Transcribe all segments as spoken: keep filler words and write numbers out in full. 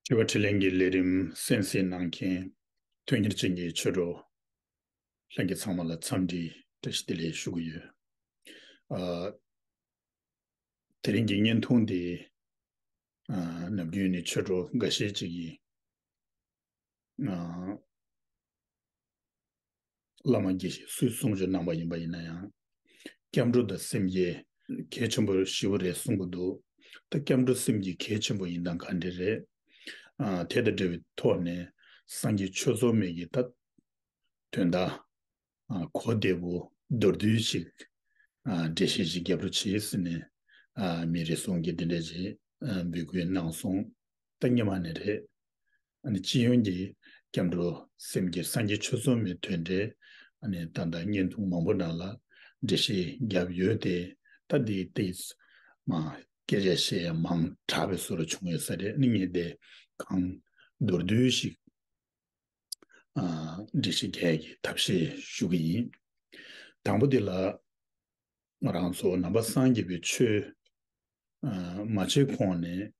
སྤྱི་པ་འཕྲིན་ལས་ཀྱི་ལས་རིམ་གསན་གཟིགས་གནང་མཁན་དོན་གཉེར་ཅན་གྱི་ཆོས་གྲོགས་ལྷན་རྒྱས་ཚང་མ་ལ་འཚམས་འདྲི་བཀྲ་ཤིས་བདེ་ལེགས་ཞུ་གི་ཡོད། ཨ། དེ་རིང་གི་བརྙན་ཐུང་འདི། ཨ། ནམ་རྒྱུན་ནས་ཆོས་གྲོགས་འགའ་ཤས་ཅིག་གིས། ཨ། བླ་མ་དགེ་བཤེས་སུས་གསུང་ཆོས་གནང་པ་ཡིན་པ་ཡིན་ན་ཡང་། སྐྱབས་འགྲོ་དང་སེམས་བསྐྱེད་གལ་ཆེན་པོ་ཞེ་པོ་རེད་གསུང་གི་འདུག་ད་སྐྱབས་འགྲོ་སེམས་བསྐྱེད་གལ་ཆེན་པོ་ཡིན་སྟངས་ག་འདྲ་རེད། ཨ། དེ་དང་འབྲེལ་བའི་ཐོག་ནས་སངས་རྒྱས་ཆོས་ཚོགས་མའི་གི་ད་དོན་དག་ཨ། གོ་བདེ་པོ་མདོར་བསྡུས་ཤིག་ཨ། འགྲེལ་བཤད་ཅིག་རྒྱབ་རོགས་བྱེད་ཟེར་ནས། ཨ། མི་རེ་ཟུང་གིས་འདི་འདྲ་ཅིག་ཨ། འབོད་སྐུལ་གནང་སོང་། ད་སྔོན་མ་ནས་རེད། ཨ་ནི་སྤྱི་ཡོངས་ཀྱི་སྐྱབས་འགྲོ་སེམས་བསྐྱེད་སངས་རྒྱས་ཆོས་ཚོགས་མའི་དོན་འབྲེལ། ཨ་ནི་ད་ལྟ་བརྙན་ཐུང་མང་པོ་ནང་ལ་འགྲེལ་བཤད་བརྒྱབ་ཡོད་དེ། ད་འདི་ཏོག་ཙམ་མ་སྐད་ཆ་བཤད་ཡ་མང་དྲགས་པའི་བཟོ་འདྲ་བྱུང་ཡོད་ས་རེད། ཨ་ནི་ངས་དེ་གང་མདོར་བསྡུས་ཤིག་ཨ། འགྲེལ་བཤད་རྒྱག་གི་ཐབས་ཤེས་ཞུ་གི་ཡིན། དང་པོ་དེ་ལ། ང་རང་ཚོ་ནང་པ་སངས་རྒྱས་པའི་ཆོས། ཨ། མ་བྱས་གོང་ནས་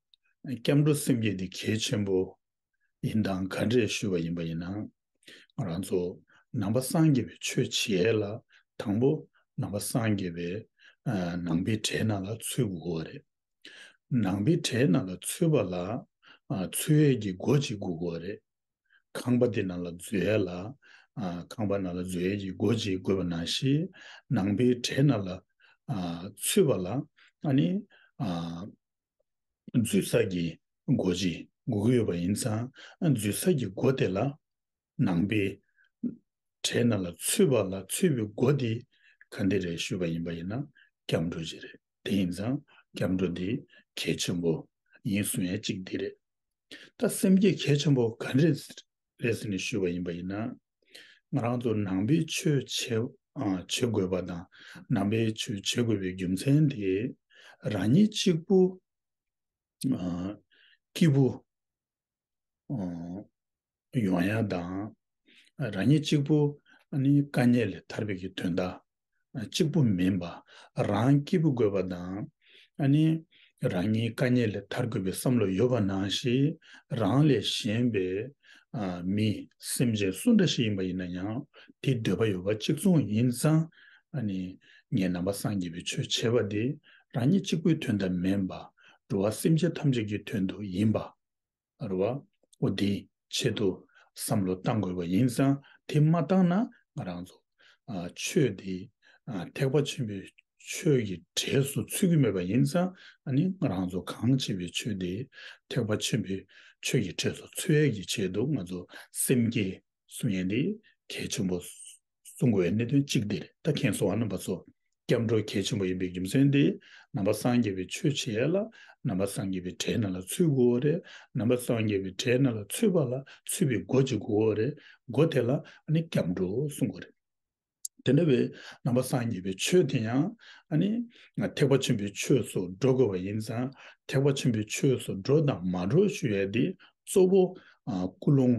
སྐྱབས་འགྲོ་སེམས་བསྐྱེད་འདི་གལ་ཆེན་པོ་ཡིན་སྟངས་ག་འདྲས་ཞུས་པ་ཡིན་པ་ཡིན་ན། ང་རང་ཚོ་ནང་པ་སངས་རྒྱས་པའི་ཆོས་བྱེད་ཡས་ལ། དང་པོ་ནང་པ་སངས་རྒྱས་པའི། ཨ། ནང་པའི་གྲལ་ནང་ལ་ཚུད་དགོས་པ་རེད། ནང་པའི་གྲལ་ནང་ལ་ཚུད་པ་ལ། ཨ། ཚུད་ཡས་ཀྱི་སྒོ་ཅིག་དགོས་ཀྱི་ཡོད་རེད། ཁང་པ་དེ་ནང་ལ་འཛུལ་ཡས་ལ། ཨ། ཁང་པ་ནང་ལ་འཛུལ་ཡས་ཀྱི་སྒོ་ཅིག་དགོས་པ་ནང་བཞིན། ནང་པའི་གྲལ་ནང་ལ། ཨ། ཚུད་པ་ལ། ཨ་ནི། ཨ། འཛུལ་ས་ཀྱི་སྒོ་ཅིག་དགོས་ཀྱི་ཡོད་པ་ཡིན་ཙང་། ཨ། འཛུལ་ས་ཀྱི་སྒོ་དེ་ལ། ནང་པའི་གྲལ་ནང་ལ་ཚུད་པ་ལ་ཚུད་པའི་སྒོ་དེ་ག་འདྲ་རེད་ཞུས་པ་ཡིན་པ་ཡིན་ན། སྐྱབས་འགྲོ་ཅིག་རེད། དེ་ཡིན་ཙང་སྐྱབས་འགྲོ་དེ་གལ་ཆེན་པོ་ཡིན་གསུང་ཡས་གཅིག་དེ་རེད། ད་སེམས་བསྐྱེད་གལ་ཆེན་པོ་ག་འདྲ་རེད་ཟེར་ནས་ཞུས་པ་ཡིན་པ་ཡིན་ན། ང་རང་ཚོ་ནང་པའི་ཆོས་བྱེད། ཨ། བྱེད་དགོས་པ་དང་། ནང་པའི་ཆོས་བྱེད་དགོས་པའི་རྒྱུ་མཚན་དེ། རང་ཉིད་གཅིག་པུ། ཨ། སྐྱིད་པོ། ཨ། ཡོང་ཡ་དང་། རང་ཉིད་གཅིག་པུ། ཨ་ནི་དཀའ་ངལ་ལས་ཐར་བའི་གི་དོན་དག་གཅིག་པུ་མིན་པ། རང་སྐྱིད་པོ་དགོས་པ་དང་། ཨ་ནི་རང་ཉིད་དཀའ་ངལ་ལས་ཐར་དགོས་པའི་བསམ་བློ་ཡོད་པ་ནང་བཞིན། རང་ལས་གཞན་པའི། ཨ། མི་སེམས་ཅན་སུ་འདྲ་ཞིག་ཡིན་པ་ཡིན་ན་ཡང་། དེ་འདོད་པ་ཡོད་པ་གཅིག་མཚུངས་ཡིན་ཙང་། ཨ་ནི་ངས་ནང་པ་སངས་རྒྱས་པའི་ཆོས་བྱེད་པ་དེ་རང་ཉིད་གཅིག་པུའི་དོན་དག་མིན་པ། འགྲོ་བ་སེམས་ཅན་ཐམས་ཅད་ཀྱི་དོན་དུ་ཡིན་པ། རེད་བ། འོ་དེའི་ཆེད་དུ་བསམ་བློ་བཏང་དགོས་པ་ཡིན་ཙང་། དེ་མ་བཏང་ན་ང་རང་ཚོ། ཨ། ཆོས་དེ། ཨ། ཐེག་པ་ཆེན་པོའི་ཆོས་ཀྱི་གྲས་སུ་ཚུད་ཀྱི་མེད་པ་ཡིན་ཙང་། ཨ་ནི་ང་རང་ཚོ་གང་བྱེད་པའི་ཆོས་དེ་ཐེག་པ་ཆེན་པོའི་ཆོས་ཀྱི་གྲས་སུ་ཚུད་ཡས་ཀྱི་ཆེད་དུ། ང་ཚོ་སེམས་བསྐྱེད་གསུང་ཡས་འདི་གལ་ཆེན་པོ་གསུང་དགོས་པའི་གནད་དོན་གཅིག་འདི་རེད། ད་མཁྱེན་སོང་ང་། རྣམ་པ་ཚོ། སྐྱབས་འགྲོ་གལ་ཆེན་པོ་ཡིན་པའི་རྒྱུ་མཚན་དེ། ནང་པ་སངས་རྒྱས་པའི་ཆོས་བྱེད་ཡས་ལ་ནང་པ་སངས་རྒྱས་པའི་གྲལ་ནང་ལ་ཚུད་དགོས་པ་རེད། ནང་པ་སངས་རྒྱས་པའི་གྲལ་ནང་ལ་ཚུད་པ་ལ་ཚུད་པའི་སྒོ་ཅིག་དགོས་པ་རེད། སྒོ་དེ་ལ་ཨ་ནི་སྐྱབས་འགྲོ་གསུང་དགོས་རེད། དེ་འདྲ་བའི་ནང་པ་སངས་རྒྱས་པའི་ཆོས་དེ་ཡང་ཨ་ནི་ཐེག་པ་ཆེན་པོའི་ཆོས་སུ་འགྲོ་དགོས་པ་ཡིན་ཙང་། ཐེག་པ་ཆེན་པོའི་ཆོས་སུ་འགྲོ་དང་མ་འགྲོ་ཞུ་ཡས་དེ་གཙོ་བོ། ཨ། ཀུན་སློང་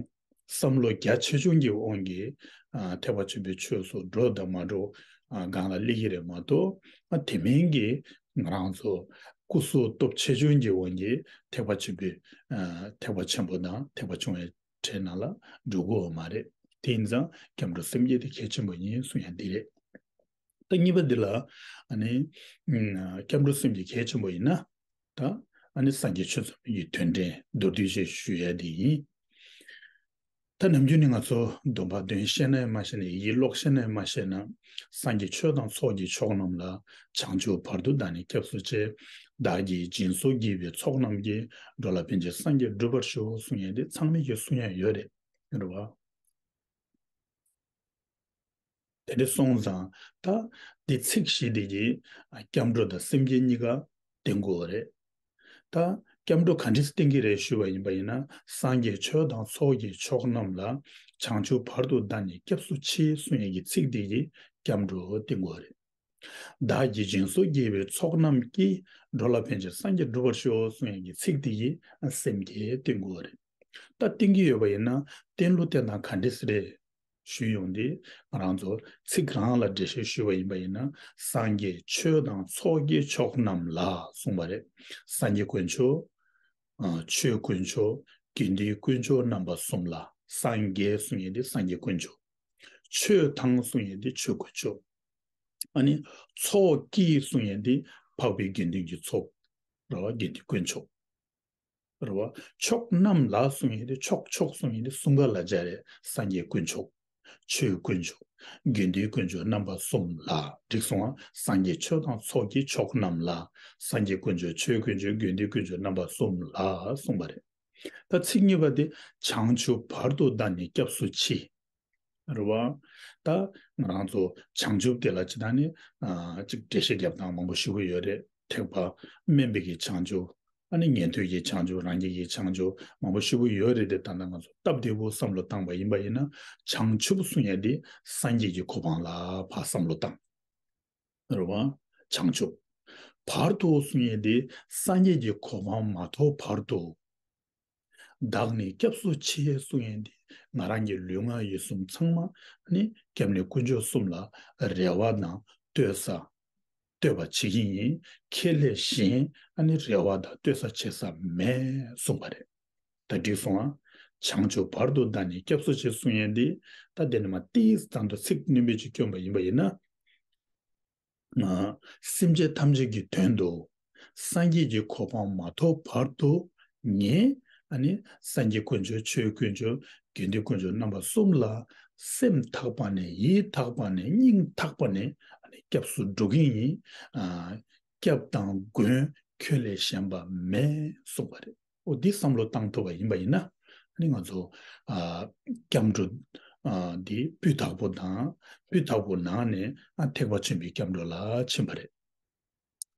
བསམ་བློ་རྒྱ་ཆེ་ཆུང་གི་དབང་གིས། ཨ། ཐེག་པ་ཆེན་པོའི་ཆོས་སུ་འགྲོ་དང་མ་འགྲོ། ཨ། སྒང་ལ་སླེབས་ཀྱི་རེད་མ་གཏོགས། ཨ། དེ་མིན་གྱི་ང་རང་ཚོ་སྐུ་གཟུགས་སྟོབས་ཆེ་ཆུང་གི་དབང་གིས་ཐེག་པ་ཆེན་པོའི། ཨ། ཐེག་པ་ཆེན་པོ་དང་ཐེག་པ་ཆུང་བའི་གྲས་ནང་ལ་འགྲོ་དགོས་པ་མ་རེད། དེ་ཡིན་ཙང་སྐྱབས་འགྲོ་སེམས་བསྐྱེད་དེ་གལ་ཆེན་པོ་ཡིན་གསུང་ཡ་འདི་རེད། ད་གཉིས་པ་འདི་ལ། ཨ་ནི། ཨ། སྐྱབས་འགྲོ་སེམས་བསྐྱེད་གལ་ཆེན་པོ་ཡིན་ན། ད་ཨ་ནི་སངས་རྒྱས་ཆོས་ཚོགས་ཀྱི་དོན་འབྲེལ་མདོར་བསྡུས་ཤིག་ཞུ་ཡ་དེ་ཡིན། ད་ནམ་རྒྱུན་ནི་ང་ཚོ་སྡོམ་པ་འདོན་ཤེས་ན་ཡང་མ་ཤེས་ན། ཡི་གེ་ཀློག་ཤེས་ན་ཡང་མ་ཤེས་ན། སངས་རྒྱས་ཆོས་དང་ཚོགས་ཀྱི་མཆོག་རྣམས་ལ། བྱང་ཆུབ་བར་དུ་བདག་ནི་སྐྱབས་སུ་མཆི། བདག་གིས་སྦྱིན་སོགས་བགྱིས་པའི་ཚོགས་རྣམས་ཀྱིས། འགྲོ་ལ་ཕན་ཕྱིར་སངས་རྒྱས་འགྲུབ་པར་ཤོག་གསུང་ཡ་དེ་ཚང་མས་ཀྱི་གསུང་ཡ་ཡོད་རེད། རེད་བ། དེ་འདྲ་སོང་ཙང་། ད་འདི་ཚིག་བཞི་འདི་གིས་སྐྱབས་འགྲོ་དང་སེམས་བསྐྱེད་གཉིས་ཀ་བསྟན་དགོས་པ་རེད། ད་སྐྱབས་འགྲོ་ག་འདྲས་བསྟན་གྱི་རེད་ཞུས་པ་ཡིན་པ་ཡིན་ན། སངས་རྒྱས་ཆོས་དང་ཚོགས་ཀྱི་མཆོག་རྣམས་ལ། བྱང་ཆུབ་བར་དུ་བདག་ནི་སྐྱབས་སུ་མཆི་གསུང་ཡས་ཀྱི་ཚིག་འདི་གིས་སྐྱབས་འགྲོ་བསྟན་དགོས་པ་རེད། བདག་གིས་སྦྱིན་སོགས་བགྱིས་པའི་ཚོགས་རྣམས་ཀྱིས། འགྲོ་ལ་ཕན་ཕྱིར་སངས་རྒྱས་འགྲུབ་པར་ཤོག་གསུང་ཡས་ཀྱི་ཚིག་འདི་གིས་སེམས་བསྐྱེད་བསྟན་དགོས་པ་རེད། ད་བསྟན་གྱི་ཡོད་པ་ཡིན་ན་བསྟན་ལུགས་བསྟན་སྟངས་ག་འདྲས་རེད་ཞུས་ཡོང་དུས། ང་རང་ཚོ་ཚིག་རང་ལ་འགྲེལ་བཤད་ཞུས་པ་ཡིན་པ་ཡིན་ན། སངས་རྒྱས་ཆོས་དང་ཚོགས་ཀྱི་མཆོག་རྣམས་ལ་གསུངས་པ་རེད། སངས་རྒྱས་དཀོན་མཆོག་ཨ། ཆོས་དཀོན་མཆོག་དགེ་འདུན་དཀོན་མཆོག་རྣམ་པ་གསུམ་ལ། སངས་རྒྱས་གསུང་ཡས་དེ་སངས་རྒྱས་དཀོན་མཆོག་ཆོས་དང་གསུང་ཡས་དེ་ཆོས་དཀོན་མཆོག་ཨ་ནི་ཚོགས་ཀྱི་གསུང་ཡས་དེ་འཕགས་པའི་དགེ་འདུན་གྱི་ཚོགས། རེད་བ། དགེ་འདུན་དཀོན་མཆོག་རེད་བ། མཆོག་རྣམས་ལ་གསུང་ཡས་དེ་མཆོག་མཆོག་གསུང་ཡས་དེ་གསུམ་ཀ་ལ་སྦྱར་རེད། སངས་རྒྱས་དཀོན་མཆོག་ཆོས་དཀོན་མཆོག་དགེ་འདུན་དཀོན་མཆོག་རྣམ་པ་གསུམ་ལ། འགྲིག་སོང་ང་། སངས་རྒྱས་ཆོས་དང་ཚོགས་ཀྱི་མཆོག་རྣམས་ལ། སངས་རྒྱས་དཀོན་མཆོག་ཆོས་དཀོན་མཆོག་དགེ་འདུན་དཀོན་མཆོག་རྣམ་པ་གསུམ་ལ་གསུངས་པ་རེད། ད་ཚིག་གཉིས་པ་དེ། བྱང་ཆུབ་བར་དུ་བདག་ནི་སྐྱབས་སུ་མཆི། རེད་བ། ད་ང་རང་ཚོ་བྱང་ཆུབ་དེ་ལ་ཅི་ད་ནི་ཨ་ཅིག་འགྲེལ་བཤད་རྒྱབ་སྟངས་མང་པོ་ཞེ་པོ་ཡོད་རེད། ཐེག་པ་དམན་པའི་གི་བྱང་ཆུབ། ཨ་ནི་ཉན་ཐོས་ཀྱི་བྱང་ཆུབ། རང་རྒྱལ་གྱི་བྱང་ཆུབ། མང་པོ་ཞེ་པོ་ཡོད་རེད་དེ། ད་ལྟ་ང་ཚོ་སྟབས་བདེ་པོ་བསམ་བློ་བཏང་པ་ཡིན་པ་ཡིན་ན། བྱང་ཆུབ་གསུང་ཡས་དེ་སངས་རྒྱས་ཀྱི་གོ་འཕང་ལ་ཕར་བསམ་བློ་བཏང་། རེད་བ། བྱང་ཆུབ། བར་དུ་གསུང་ཡས་དེ་སངས་རྒྱས་ཀྱི་གོ་འཕང་མ་ཐོབ་བར་དུ། བདག་ནི་སྐྱབས་སུ་མཆི་གསུང་ཡས་དེ། ང་རང་གི་ལུས་ངག་ཡིད་གསུམ་ཚང་མ་ནི་སྐྱབས་གནས་དཀོན་མཆོག་གསུམ་ལ་རེ་བ་དང་བསྟོད་ས། བསྟོད་པ་བྱེད་ཀྱི་ཡིན། ཁྱེད་ལས་གཞན་ཨ་ནི་རེ་བ་དང་བསྟོད་ས་བྱེད་ས་མེད་གསུངས་པ་རེད། ད་འགྲིག་སོང་ང་། བྱང་ཆུབ་བར་དུ་བདག་ནི་སྐྱབས་སུ་མཆི་གསུང་ཡས་འདི། ད་དེ་ནི་མ་ཏིས་ཙམ་དུ་ཚིག་སྣོན་པ་ཅིག་བསྐྱོན་པ་ཡིན་པ་ཡིན་ན། ང་སེམས་ཅན་ཐམས་ཅད་ཀྱི་དོན་དུ་སངས་རྒྱས་ཀྱི་གོ་འཕང་མ་ཐོབ་བར་དུ། ངས་ཨ་ནི་སངས་རྒྱས་དཀོན་མཆོག་ཆོས་དཀོན་མཆོག་དགེ་འདུན་དཀོན་མཆོག་རྣམ་པ་གསུམ་ལ་སེམས་ཐག་པ་ནས། ཡིད་ཐག་པ་ནས། སྙིང་ཐག་པ་ནས་ཨ་ནི་སྐྱབས་སུ་འགྲོ་གི་ཡིན། ཨ། སྐྱབས་དང་མགོན་ཁྱོད་ལས་གཞན་པ་མེད་གསུངས་པ་རེད། འོ་འདི་བསམ་བློ་བཏང་ཐུབ་པ་ཡིན་པ་ཡིན་ན། ཨ་ནི་ང་ཚོ་ཨ་སྐྱབས་འགྲོ་ཨ་འདི་སྤུས་དག་པོ་དང་། སྤུས་དག་པོ་ནང་ནས་ཨ་ཐེག་པ་ཆེན་པོའི་སྐྱབས་འགྲོ་ལ་ཕྱིན་པ་རེད།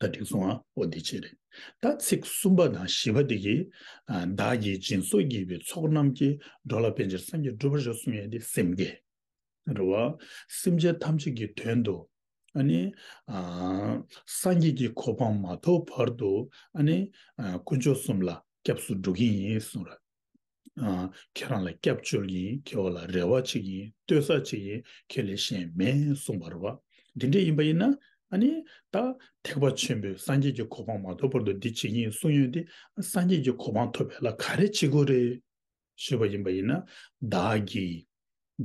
ད་འགྲིག་སོང་ང་། འོ་འདི་བྱས་རེད། ད་ཚིག་གསུམ་པ་དང་བཞི་པ་འདི་གིས་ཨ་བདག་གིས་སྦྱིན་སོགས་བགྱིས་པའི་ཚོགས་རྣམས་ཀྱིས། འགྲོ་ལ་ཕན་ཕྱིར་སངས་རྒྱས་འགྲུབ་པར་ཤོག་གསུང་ཡས་འདི་སེམས་བསྐྱེད། རེད་བ། སེམས་ཅན་ཐམས་ཅད་ཀྱི་དོན་དུ་ཨ་ནི་ཨ་སངས་རྒྱས་ཀྱི་གོ་འཕང་མ་ཐོབ་བར་དུ་ཨ་ནི་ཨ་དཀོན་མཆོག་གསུམ་ལ་སྐྱབས་སུ་འགྲོ་གི་ཡིན་གསུངས་ར། ཨ་ཁྱེད་རང་ལ་སྐྱབས་བཅོལ་གྱི་ཡིན། ཁྱེད་རང་ལ་རེ་བ་བྱེད་ཀྱི་ཡིན། བསྟོད་ས་བྱེད་ཀྱི་ཡིན། ཁྱེད་ལས་གཞན་མེད་གསུངས་པ་རེད་བ། འདི་འདྲ་ཡིན་པ་ཡིན་ན་ཨ་ནི་ད་ཐེག་པ་ཆེན་པོའི་སངས་རྒྱས་ཀྱི་གོ་འཕང་མ་ཐོབ་བར་དུ་འདི་བྱེད་ཀྱི་ཡིན་གསུང་ཡོང་དུས། སངས་རྒྱས་ཀྱི་གོ་འཕང་ཐོབ་པ་ལ་ག་རེ་བྱེད་དགོས་རེད། ཞུས་པ་ཡིན་པ་ཡིན་ན། བདག་གིས་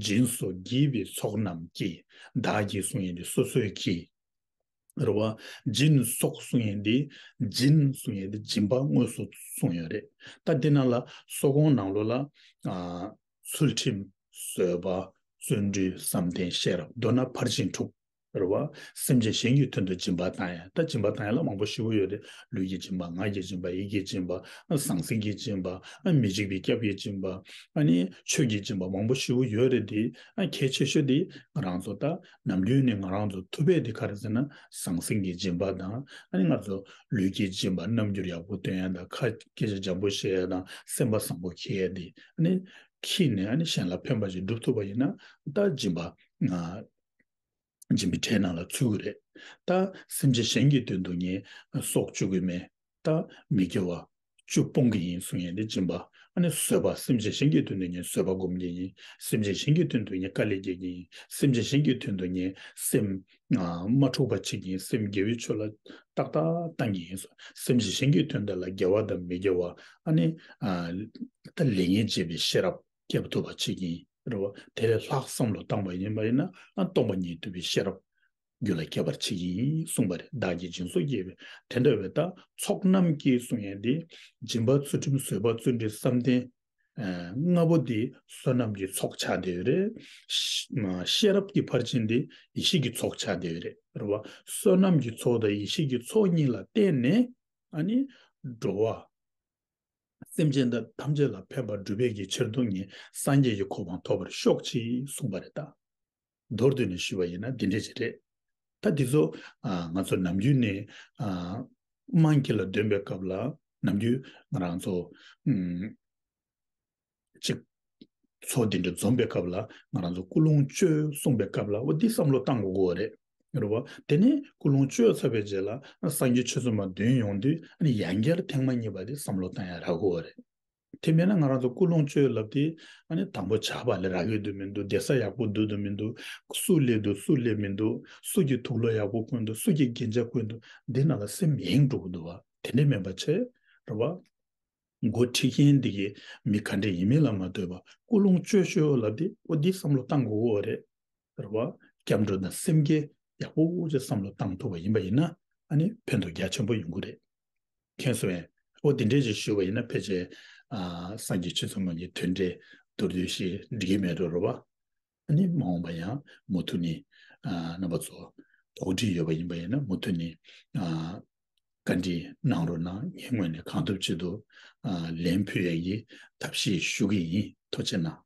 སྦྱིན་སོགས་བགྱིས་པའི་ཚོགས་རྣམས་ཀྱིས། བདག་གིས་གསུང་ཡས་དེ་སོ་སོའི་གིས། རེད་བ། སྦྱིན་སོགས་གསུང་ཡས་དེ། སྦྱིན་གསུང་ཡས་དེ་སྦྱིན་པ་དངོས་སུ་གསུངས་ཡོད་རེད། ད་འདི་ནང་ལ་སོགས་གོང་ནང་ལོགས་ལ་ཨ་ཚུལ་ཁྲིམས། བཟོད་པ། བརྩོན་འགྲུས། བསམ་གཏན། ཤེས་རབ། མདོར་ན་ཕར་ཕྱིན་དྲུག་རེད་བ། སེམས་ཅན་གཞན་གྱི་དོན་དུ་སྦྱིན་པ་བཏང་ཡ། ད་སྦྱིན་པ་བཏང་ཡ་ལ་མང་པོ་ཞེ་པོ་ཡོད་རེད། ལུས་ཀྱི་སྦྱིན་པ། ངག་གི་སྦྱིན་པ། ཡིད་ཀྱི་སྦྱིན་པ། ཨ་ཟང་ཟིང་གི་སྦྱིན་པ། ཨ་མི་འཇིགས་པའི་སྐྱབས་ཀྱི་སྦྱིན་པ། ཨ་ནི་ཆོས་ཀྱི་སྦྱིན་པ་མང་པོ་ཞེ་པོ་ཡོད་རེད་དེ། ཨ་གལ་ཆེ་ཤོས་དེ་ང་རང་ཚོ་ད་ནམ་རྒྱུན་ནས་ང་རང་ཚོ་ཐུབ་པས་དེ་ག་རེ་ཟེར་ན། ཟང་ཟིང་གི་སྦྱིན་པ་དང་། ཨ་ནི་ང་ཚོ་ལུས་ཀྱི་སྦྱིན་པ། རྣམ་འགྱུར་ཡག་པོ་སྟོན་ཡ་དང་། ཁ་སྐད་ཆ་འཇམ་པོ་བཤད་ཡ་དང་། སེམས་པ་བཟང་པོ་འཁྱེར་ཡ་དེ་ཨ་ནི་འཁྱེར་ནས་ཨ་ནི་གཞན་ལ་ཕན་པ་ཞིག་སྒྲུབ་ཐུབ་པ་ཡིན་ན། ད་སྦྱིན་པ་ང་སྦྱིན་པའི་གྲས་ནང་ལ་ཚུད་ཀྱི་རེད། ད་སེམས་ཅན་གཞན་གྱི་དོན་དུ་ངས་སྲོག་གཅོད་ཀྱི་མེད། ད་མི་དགེ་བ་བཅུ་སྤོང་གི་ཡིན་གསུང་ཡས་དེ་སྦྱིན་པ། ཨ་ནི་བཟོད་པ། སེམས་ཅན་གཞན་གྱི་དོན་དུ་ངས་བཟོད་པ་སྒོམ་གྱི་ཡིན། སེམས་ཅན་གཞན་གྱི་དོན་དུ་ངས་དཀའ་ལས་རྒྱག་གི་ཡིན། སེམས་ཅན་གཞན་གྱི་དོན་དུ་ངས་སེམས་ཨ་མ་འཁྲུགས་པ་བྱེད་ཀྱི་ཡིན། སེམས་དགེ་བའི་ཕྱོགས་ལ་ཏག་ཏག་བཏང་གི་ཡིན་གསུང་། སེམས་ཅན་གཞན་གྱི་དོན་དག་ལ་དགེ་བ་དང་མི་དགེ་བ། ཨ་ནི་ཨ་ད་ལེགས་ཉེས་འབྱེད་པའི་ཤེས་རབ་སྐྱེ་ཐུབ་པ་བྱེད་ཀྱི་ཡིན། རེད་བ། དེ་ལས་ལྷག་བསམ་བློ་བཏང་པ་ཡིན་པ་ཡིན་ན། ཨ་སྟོང་པ་ཉིད་རྟོགས་པའི་ཤེས་རབ་རྒྱུད་ལ་སྐྱེ་བར་བྱེད་ཀྱི་ཡིན་གསུངས་པ་རེད། བདག་གིས་སྦྱིན་སོགས་བགྱིས་པའི། དེ་འདྲ་བའི་ད་ཚོགས་རྣམས་ཀྱིས་གསུང་ཡས་འདི། སྦྱིན་པ། ཚུལ་ཁྲིམས། བཟོད་པ། བརྩོན་འགྲུས། བསམ་གཏན། ཨ་ལྔ་པོ་འདི་བསོད་ནམས་ཀྱི་ཚོགས་ཆགས་བསྡད་ཡོད་རེད། ཤ་ཤེས་རབ་ཀྱི་ཕར་ཕྱིན་འདི་ཡེ་ཤེས་ཀྱི་ཚོགས་ཆགས་བསྡད་ཡོད་རེད། རེད་བ། བསོད་ནམས་ཀྱི་ཚོགས་དང་ཡེ་ཤེས་ཀྱི་ཚོགས་གཉིས་ལ་བརྟེན་ནས་ཨ་ནི་འགྲོ་བ་སེམས་ཅན་དང་ཐམས་ཅད་ལ་ཕན་པ་སྒྲུབ་པའི་གི་ཕྱིར་དུ་ངས་སངས་རྒྱས་ཀྱི་གོ་འཕང་ཐོབ་པར་ཤོག་ཅེས་གསུངས་པ་རེད་ད། མདོར་བསྡུས་ནས་ཞུས་པ་ཡིན་ན་འདི་འདྲ་ཞིག་རེད། ད་འདི་ཚོ་ཨ་ང་ཚོ་ནམ་རྒྱུན་ནས་ཨ་དམངས་ཀྱི་ལ་འདོན་པའི་སྐབས་ལ། ནམ་རྒྱུན་ང་རང་ཚོ་ཨུམ་ཅིག་ཚོགས་འདི་འདྲ་འཛོམས་པའི་སྐབས་ལ་ང་རང་ཚོ་ཀུན་སློང་བཅོས་གསུངས་པའི་སྐབས་ལ། འོ་འདི་བསམ་བློ་བཏང་དགོས་ཀྱི་རེད། རེད་བ། དེ་ནས་ཀུན་སློང་བཅོས་ཚར་བའི་རྗེས་ལ་སངས་རྒྱས་ཆོས་ཚོགས་མ་འདོན་ཡོང་དུས། ཨ་ནི་ཡང་བསྐྱར་ཐེངས་མ་གཉིས་པ་དེ་བསམ་བློ་བཏང་ཡ་རག་གི་རེད། དེ་མིན་ན་ང་རང་ཚོ་ཀུན་སློང་བཅོས་ལབ་དེ་ཨ་ནི་དང་པོ་ཇག་པ་ལས་རག་གི་འདུག་མི་འདུག་བསྡད་ས་ཡག་པོ་འདུག་འདུག་མི་འདུག་སུ་སླེབས་འདུག་སུ་སླེབས་མི་འདུག་སུ་གི་དུག་ལོག་ཡག་པོ་གོན་འདུག་སུ་གི་རྒྱན་ཆ་གོན་འདུག་འདི་ནང་ལ་སེམས་གཡེང་འགྲོ་གི་འདུག་བ། དེ་འདྲ་མིན་པ་བྱས། རེད་བ། འགོ་ཁྲིད་མཁན་འདི་གི་མི་ག་འདྲ་ཡིན་མིན་ལ་མ་ལྟོས་པར་ཀུན་སློང་བཅོས་བཅོས་ལབ་དེ་ཨོ་འདི་བསམ་བློ་བཏང་དགོས་ཀྱི་རེད། རེད་བ། སྐྱབས་འགྲོ་དང་སེམས་བསྐྱེད་ཡག་པོ་ཅིག་བསམ་བློ་བཏང་ཐུབ་པ་ཡིན་པ་ཡིན་ན་ཨ་ནི་ཕན་ཐོགས་རྒྱ་ཆེན་པོ་ཡོང་གི་རེད། མཁྱེན་སོང་ངས། ཨོ་དེ་འདྲས་ཅིག་ཞུས་པ་ཡིན་ན་ཕལ་ཆེར་ཨ་སངས་རྒྱས་ཆོས་ཚོགས་མ་གི་དོན་འགྲེལ་མདོར་བསྡུས་ཤིག་འགྲིག་གི་མེད་འགྲོ་རེད་བ། ཨ་ནི་མ་འོངས་པ་ཡང་མུ་མཐུད་ནས་ཨ་རྣམ་པ་ཚོ་དོགས་འདྲི་ཡོད་པ་ཡིན་པ་ཡིན་ན་མུ་མཐུད་ནས་ཨ་བཀའ་འདྲི་གནང་རོགས་གནང་། ངའི་ངོས་ནས་གང་ཐུབ་ཅི་ཐུབ་ཨ་ལན་ཕུལ་ཡག་གི་ཐབས་ཤེས་ཞུ་གི་ཡིན། ཐུགས་རྗེ་གནང་།